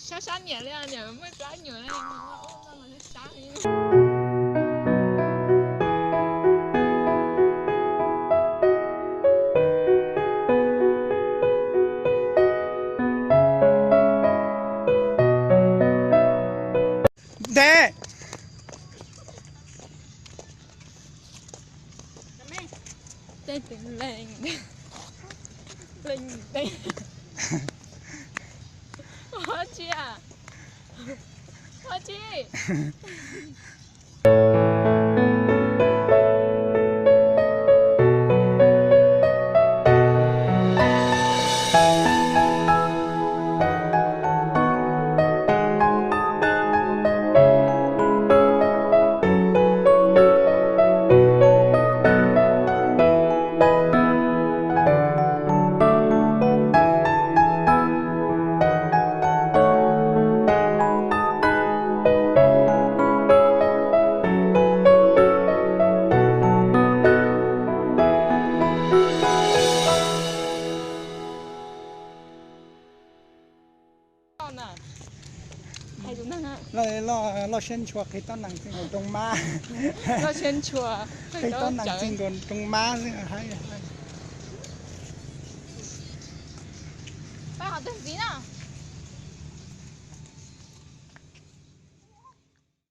Sab sab niam li, niam muaj plab nyuam li, sab sab li. Ntev. Tej tus leej, leej tej. Ua tsi a? Ua tsi? Loj, loj siab ntshua qhib tob nees txij nkaus rooj mab. Loj siab ntshua qhib tob nees txij nkaus rooj mab xwb. Pab hov twg ntxiv na?